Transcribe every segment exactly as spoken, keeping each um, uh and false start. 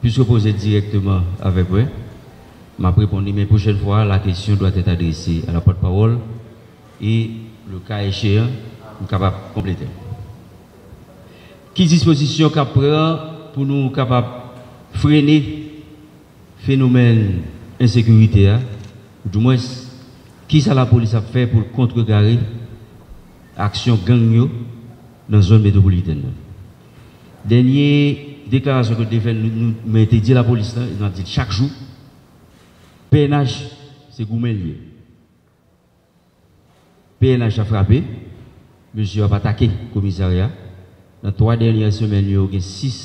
Puiske w poze dirèkteman avèk mwen, m ap reponn li, men pwochèn fwa, la question doit être adressée à la porte-parole et, le cas échéant, m kapab konplete. Ki dispozisyon k ap pran pou nou kapab frennen fenomèn ensekirite a, oudimwens, kisa lapolis ap fè pou l kontrekare aksyon gang yo nan zòn metwopolitèn nan? Dènye deklarasyon ke te fè, nou, nou, mwen te di lapolis la, e m ap di l chak jou, P N H se goumen l ye. P N H ap frape, mesye yo ap atake komisarya. Nan twa dènye semèn yo, gen sis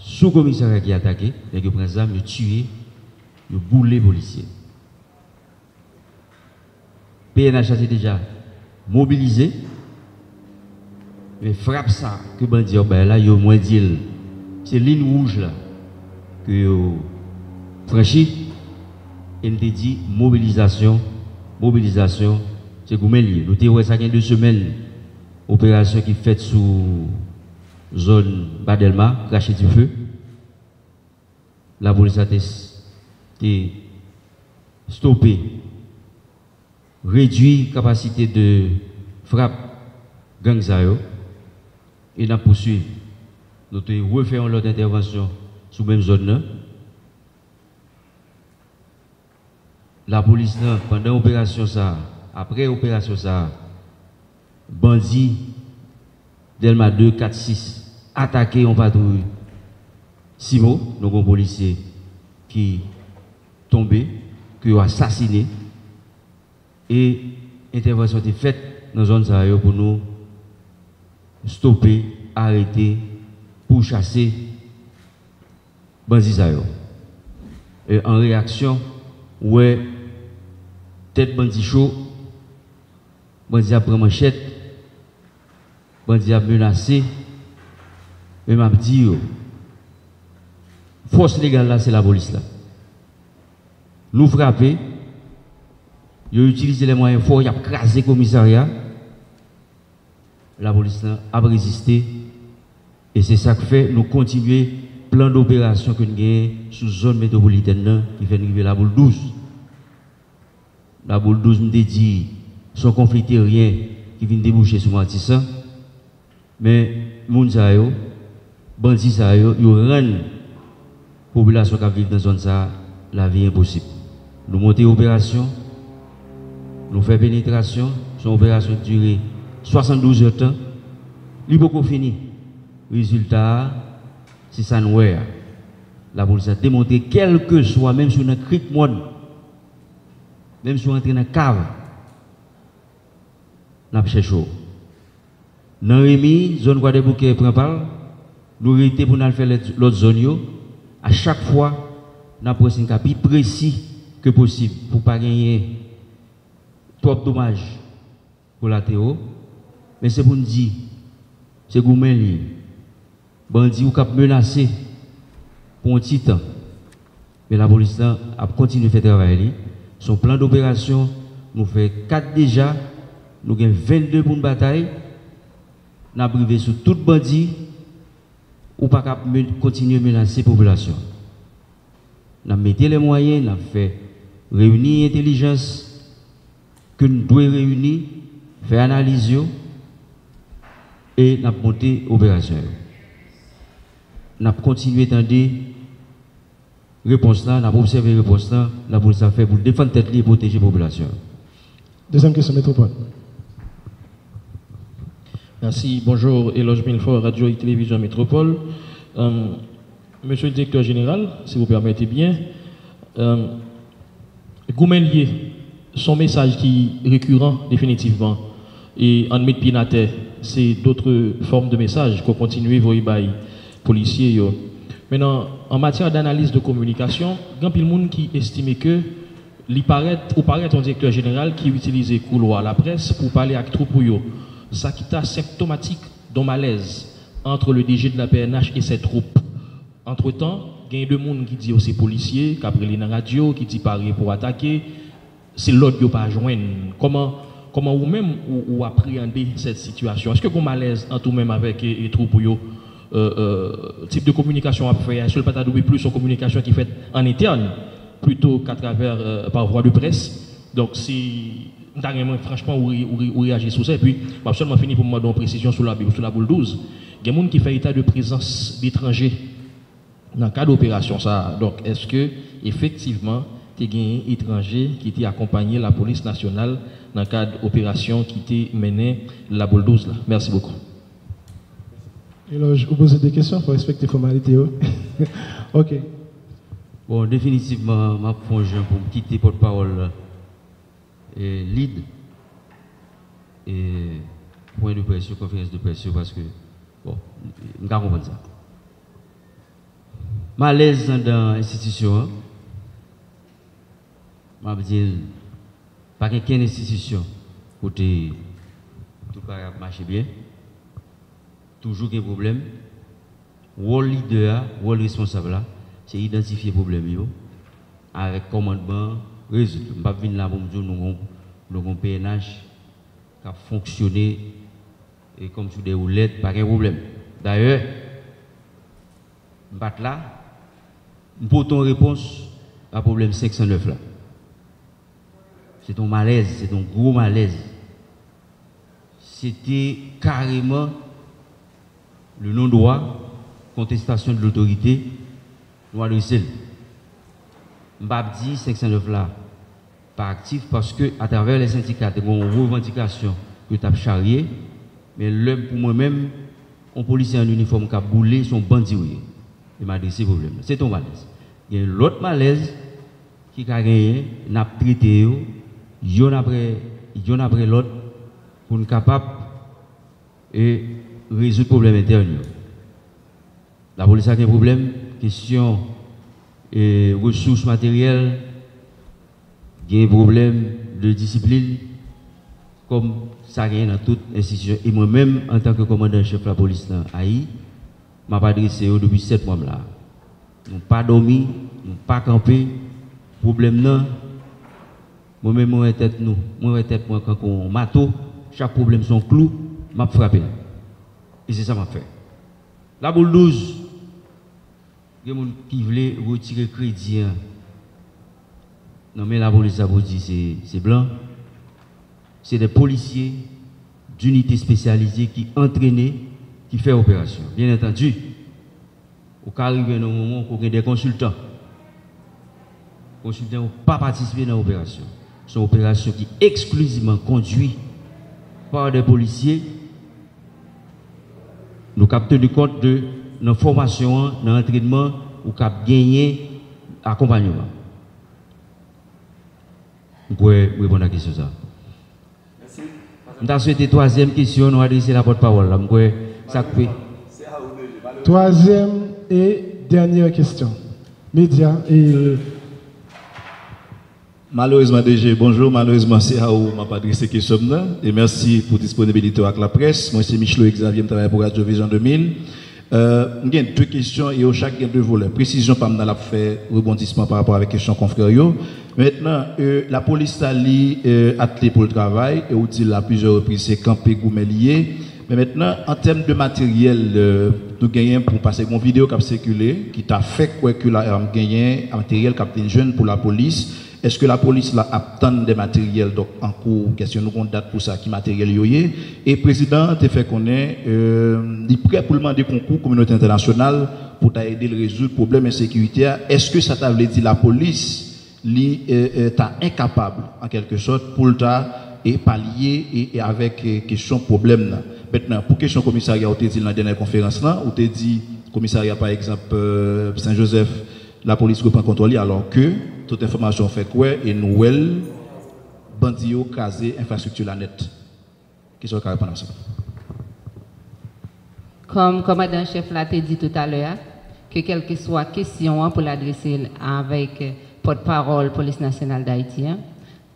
sou komisarya ki atake, nèg yo pran zam, yo tiye, yo boule polisye. P N H la te deja mobilize, men frap sa ke bandi yo bay la, yo, mwen di l, se liy wouj la ke yo franchi, e m te di mobilizasyon, mobilizasyon, se goumen l ye. Nou te wè sa gen de semèn, operasyon ki fèt sou zòn Ba Dèlma, krache dife. Lapolis la te, te stope, redui kapasite de frap gang sa yo, e n ap pouswiv. Nou te refè yon lòt entèvansyon sou menm zòn nan. Lapolis lan, pandan operasyon sa a, apre operasyon sa a, bandi Dèlma de, kat, sis atake yon patwouy Simo, nou gen yon polisye ki tonbe, ke yo asasine, e entèvansyon te fèt nan zòn sa yo pou nou stope, arete, pouchase bandi sa yo. E an reyaksyon, ou wè tèt bandi cho, bandi ap pran manchèt, bandi ap menase, men m ap di yo, fòs legal la se lapolis la. Nou frape, yo itilize lè mwayen fò, y ap kraze komisarya, lapolis lan ap reziste, e se sa k fè nou kontinye plan doperasyon ke n genyen sou zòn metwopolitèn nan, ki fè n rive Laboul douz. Laboul douz, m te di, se yon konfli teryen ki vin debouche sou Matisan, men moun sa yo, bandi sa yo, yo rann popilasyon k ap viv nan zòn sa a lavi enposib. Nou monte operasyon, nou fè penetrasyon, se yon operasyon ki dire swasanndouz èdtan, li poko fini. Rezilta a, se sa n wè a. Lapolis la demontre, kèlkeswa, menm si w nan krik mòn, menm si w rantre nan kav, n ap chèche w. Nan Remi, zòn Kwadèboukè pran pa l, nou rete pou n al fè lèt, lòt zòn yo. A chak fwa, n ap wè si n ka pi presi ke posib pou pa genyen twòp domaj kolatero. Men se pou n di, se goumen l ye. Bandi ou k ap menase pou yon ti tan. Men lapolis lan ap kontinye fè travay li. Se yon plan doperasyon, nou fè kat deja, nou gen vennde pou n batay. N ap rive sou tout bandi, ou pa ka ap men-, kontinye menase popilasyon. N ap mete lè mwayen, n ap fè reyini entèlijans ke n dwe reyini, fè analiz yo, e n ap monte operasyon yo. N ap kontinye tande repons lan, n ap obsève repons lan lapolis la fè pou l defann tèt li e pwoteje popilasyon an. Dezyèm kesyon, Metropole. Mèsi. Bonjou, Eloge Milfort, Radyo e Televizyon Metropole. Euh, Mesye le Direktè Jeneral, si vous permettez bien, euh, goumen l ye, se yon mesaj ki rekiran definitivman. E ann met pye n atè, se dòt fòm de mesaj ke w kontinye voye bay polisye yo. Men nan, an matyè danaliz de kominikasyon, gen anpil moun ki estime ke li parèt, ou parèt yon direktè jeneral ki itilize koulwa laprès pou pale ak twoup ou yo. Sa ki ta senptomatik d'un malaise entre le D G de la P N H et ses troupes. Antretan, gen de moun ki di yo se polisye, k ap rele nan radyo, ki di pare pou atake, se lòd yo pa jwenn. Kòman, kòman ou menm ou, ou apreyande sèt sitiyasyon? Èske gen malèz ant ou menm avèk, e, e, twoup ou yo? euh, euh, tip de kominikasyon w ap fè a, èske l pa ta dwe plis yon kominikasyon ki fèt an entèn plito k atravè, euh, par voie de presse? Donk, si m ta renmen, franchman, ou, re- ou, re- ou reyaji sou sa. Epi, m ap sèlman fini pou m mande yon presizyon sou la, sou la boule douz. Gen moun ki fè eta de prezans detranje nan kad operasyon sa a. Donk, èske efektivman te genyen etranje ki te akonpanye lapolis nasyonal nan kad operasyon ki te mennen la boule douz la? Mèsi bokou. Elòj, ou poze de kesyon, fò respekte fòmalite yo. Ok. Bon, definitivman, m ap fè yon jan pou m kite pòtpawòl la e, lib e, pwen de près yo, konferans de près yo, paske, bon, m ka konprann sa. Malèz anndan enstitisyon an, m ap di l, pa gen kenn enstitisyon kote tout bagay ap mache byen. Toujou gen pwoblèm. Wòl lidè a, wòl responsab la, se idantifye pwoblèm yo avèk kòmandman an, rezoud yo. M p ap vin la pou m di w nou gon, nou gon P N H k ap fonksyone e kòmsi w de woulèt, pa gen pwoblèm. Dayè, m pa t la, m pote yon repons a pwoblèm senk san nèf la. Se te yon malèz, se te yon gwo malèz. Se te kareman le non-droit, contestation de l'autorité, nou adrese l. M p ap di senk san nèf la pa aktif paske atravè lè sendika te gen yon revandikasyon yo t ap charye, men lè pou mwen menm, yon polisye an inifòm k ap boule, se yon bandi w ye. E m adrese pwoblèm nan. Se te yon malèz. Gen lòt malèz ki ka genyen, n ap trete yo yonn apre yonn apre lòt pou n kapab e rezoud pwoblèm entèn yo. Lapolis la gen pwoblèm, kesyon e resous materyèl, gen pwoblèm de disiplin, kòm sa genyen nan tout enstitisyon. E mwen menm, antanke kòmandan an chèf lapolis nan Ayi, m ap adrese yo depi sèt mwa m la. Nou pa dòmi, nou pa kanpe. Pwoblèm nan, mwen menm mwen wè tèt nou, mwen wè tèt mwen kankou yon mato, chak pwoblèm se yon klou, m ap frape l. E se sa m ap fè. Laboul douz, gen moun ki vle retire kredi an nan men lapolis la pou di se, se blan. Se de polisye dinite espesyalize ki antrene, ki fè operasyon. Byen antandi, ou ka rive nan yon moman ou gen de konsiltan. Konsiltan yo pa patisipe nan operasyon. Se yon operasyon ki eksklizivman kondui pa de polisye. Nou kab teni kont de nan fòmasyon an, nan antrènman, ou kab genyen akonpanyman. M kwè m reponn a kesyon sa. M ta swete twazyèm kesyon nou adrese la pòtpawòl la. M kwè sa k pe. Twazyèm e dènyè kesyon. Medya e. Malerezman, D G, bonjou. Malerezman, se a ou m ap adrese kesyon m nan. E mèsi pou disponibilite w ak laprès. Mwen se Michloé Xavier, m travay pou Radyo Vizyon de mil. Euh, m gen de kesyon e yo chak gen de volè. Presizyon pa m nan l ap fè rebondisman pa rapò avèk kesyon konfrè yo. Mentnan, euh, lapolis la li euh, atle pou l travay e ou di l a plizyè repriz se kanpe goumen li ye. Men mentnan, an tèm de materyèl euh, nou genyen pou pase gon videyo k ap sikile ki ta fè kwè ke la genyen materyèl k ap vin jwenn pou lapolis. Èske lapolis la ap tann de materyèl donk an kou? Èske nou gon dat pou sa? Ki materyèl yo ye? E prezidan an te fè konnen euh, li prè pou l mande konkou kominote entènasyonal pou ta ede l rezoud pwoblèm ensekirite a. Èske sa ta vle di lapolis li euh, euh, ta enkapab an kèlke sòt pou l ta e palye e, e avèk euh, kesyon pwoblèm nan? Mentnan, pou kesyon komisarya, ou te di l nan dènyè konferans lan, ou te di komisarya pa egzanp euh, Sen Jozèf, lapolis reprann kontwòl li, alò ke tout enfòmasyon fè kwè e nou wè l, bandi yo kraze enfrastrikti la nèt. Kisa w ka reponn a sa? Kòm kòmandan an chèf la te di toutalè a, ke kèlkeswa kesyon an pou l adrese l avèk pòtpawòl Polis Nasyonal d Ayiti an,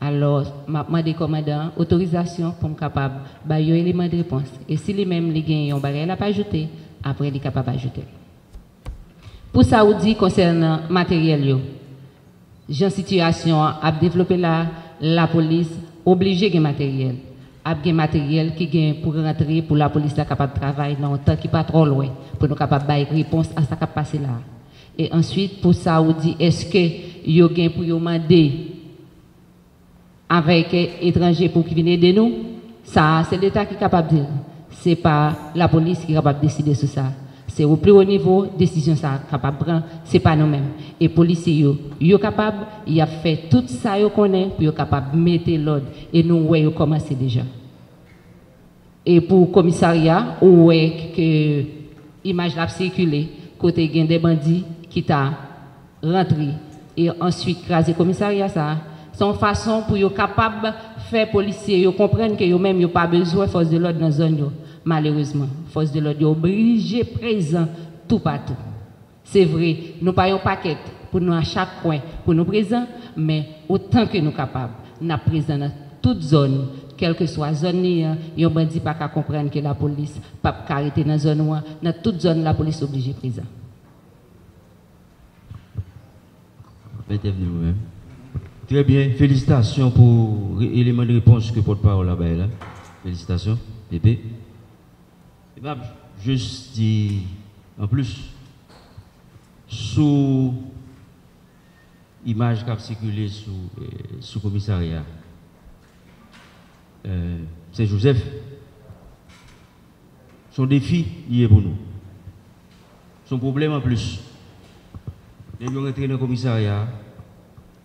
alò m ap mande kòmandan an otorizasyon pou m kapab bay yon eleman de repons. E si li menm li gen yon bagay l ap ajoute, apre li kapab ajoute l. Pou sa ou di konsènan materyèl yo, jan sitiyasyon an ap devlope la, lapolis oblije gen materyèl. Ap gen materyèl ki gen pou rantre pou lapolis la kapab travay nan yon tan ki pa twò lwen, pou nou kapab bay repons a sa k ap pase la a. E answit, pou sa ou di, èske yo gen pou yo mande avèk etranje pou ki vin ede nou, sa a, se Leta ki kapab di l. Se pa lapolis ki kapab deside sou sa. Se o pli wo nivo, desizyon sa a kapab pran, se pa nou menm. E polisye yo, yo kapab, y ap fè tout sa yo konnen pou yo kapab mete lòd, e nou wè yo kòmanse deja. E pou komisarya, ou wè ke imaj la ap sikile, kote gen de bandi ki ta rantre e answit kraze komisarya sa a. Se yon fason pou yo kapab fè polisye yo konprann ke yo menm yo pa bezwen fòs de lòd nan zòn yo. Malerezman, fòs de lòd yo oblije prezan toupatou. Se vre, nou pa yon pakèt pou nou a chak kwen pou nou prezan, men otan ke nou kapab, n ap prezan nan tout zòn, kèlkeswa zòn li an, yon bandi pa ka konprann ke lapolis p ap ka rete nan zòn ou an, nan tout zòn lapolis oblije prezan. Entèvni mwen menm. Trè byen, felisitasyon pou re- eleman de repons ke pòtpawòl la bay la. Felisitasyon, P P. E m ap jis di, anplis, sou imaj k ap sikile sou, eh, sou komisarya, eh, Sen Jozèf, se yon defi li ye pou nou. Se yon pwoblèm anplis. Nèg yo rantre nan komisarya a,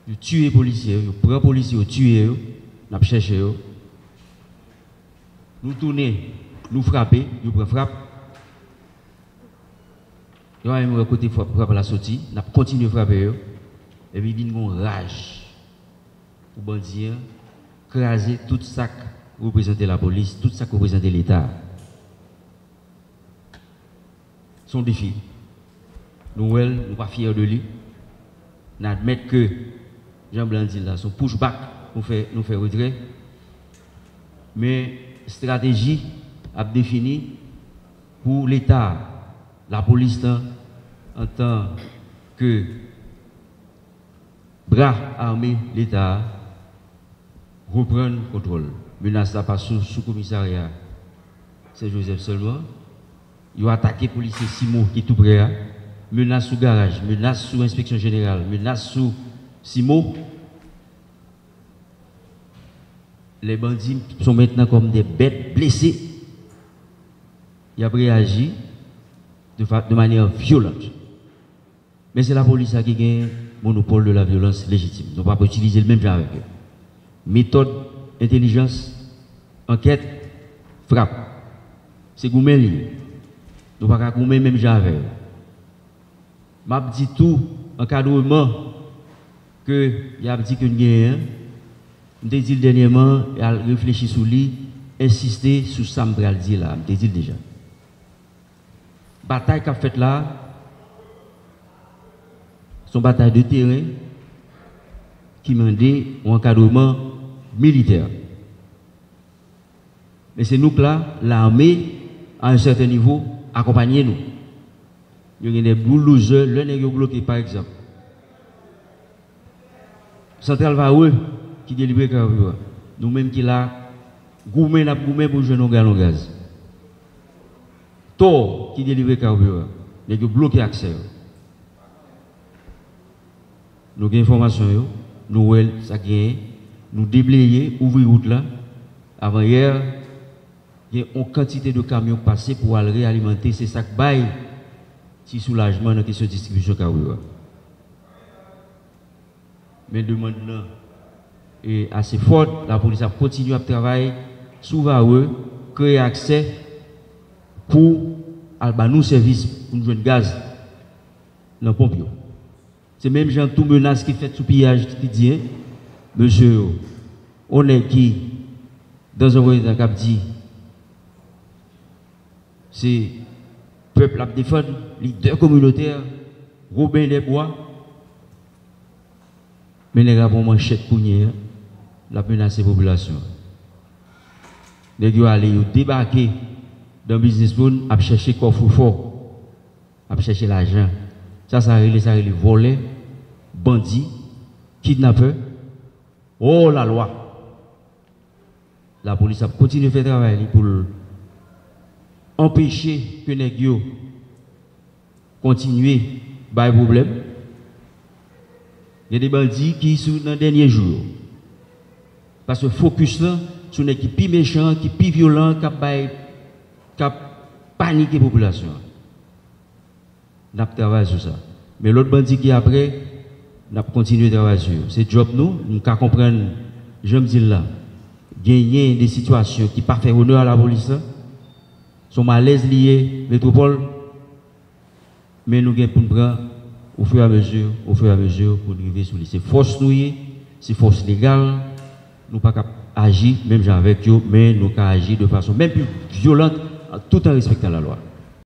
yo tiye polisye yo, yo pran polisye yo, tiye yo, n ap chèche yo. Nou tounen, nou frape, yo pran frap. Yo pa menm wè kote frap, frap la soti, n ap kontinye frape yo. Epi vin gon raj pou bandi an kraze tout sa k reprezante lapolis, tout sa k reprezante Leta. Se yon defi. Nou wè l, nou pa fyè de li. N admèt ke, jan Blan di l la, se yon pushback, nou fè, nou fè retrè. Men estrateji ap defini pou Leta a, lapolis lan, antan ke bra ame Leta a, reprann kontwòl. Menas la pa sou, sou komisarya Sen Jozèf sèlman. Yo atake polisye Simo ki tou prè a. Menas sou garaj, menas sou enspeksyon jeneral, menas sou Simo. Les bandits sont maintenant comme des bêtes blessées. Y ap reyaji de, fa- de manière violente. Men se lapolis la ki gen monopòl de la vyolans lejitim. Nou p ap itilize l menm jan avèk yo. Metòd, entèlijans, ankèt, frap. Se goumen li ye. Nou pa ka goumen menm jan avè yo. M ap di tou, ankadreman ke y ap di ke n genyen an, m te di l dènyèman, e al reflechi sou li, ensiste sou sa m pral di la a, m te di l deja. Batay k ap fèt la a, se yon batay de teren ki mande yon ankadreman militè. Men se nou k la, lame, a yon sèten nivo, akonpanye nou. Yo gen de bulldozer, lè nèg yo bloke, pa egzanp, Santral Varreux ki delivre Carburant. Nou menm ki la, goumen n ap goumen pou jwenn yon galon gaz. Thor ki delivre Carburant. Nèg yo bloke aksè yo. Nou gen enfòmasyon yo, nou wè sa k genyen, nou debleye, ouvri wout la. Avanyè, gen yon kantite de kamyon k pase pou al reyalimante, se sa k bay ti soulajman nan kesyon distribisyon Carburant. Men demann nan e ase fòt, lapolis ap kontinye ap travay sou Varreux, kreye aksè pou al ba nou sèvis pou n jwenn gaz nan ponp yo. Se menm jan tou menas ki fèt sou piyaj ki di, en, mesye yo, on nèg ki, dans un premier temps, k ap di, se pèp l ap defann, lidè kominotè, Woben Dèbwa, men nèg la pran manchèt kounye a, l ap menase popilasyon an. Nèg yo ale, yo debake dan biznis moun, ap chèche kòfrefò, ap chèche lajan. Sa, sa rele, sa rele vòlè, bandi, kidnapè, hors la loi. Lapolis ap kontinye fè travay li pou l anpeche ke nèg yo kontinye bay pwoblèm. Gen de bandi ki sou nan dènye jou yo. Paske fokis lan sou nèg ki pi mechan, ki pi vyolan, k ap bay, k ap panike popilasyon an. N ap travay sou sa. Men lòt bandi ki apre, n ap kontinye travay sou yo. Se djòb nou, m ka konprann, jan m di l la, genyen de sitiyasyon ki pa fè onè a lapolis la. Se yon malèz li ye, Metwopòl. Men nou gen pou n pran ofiramezu, ofiramezu pou n rive sou li. Se fòs nou ye, se fòs legal. Nou pa ka aji menm jan avèk yo, men nou ka aji de fason menm pi vyolan, tout an respektan lalwa.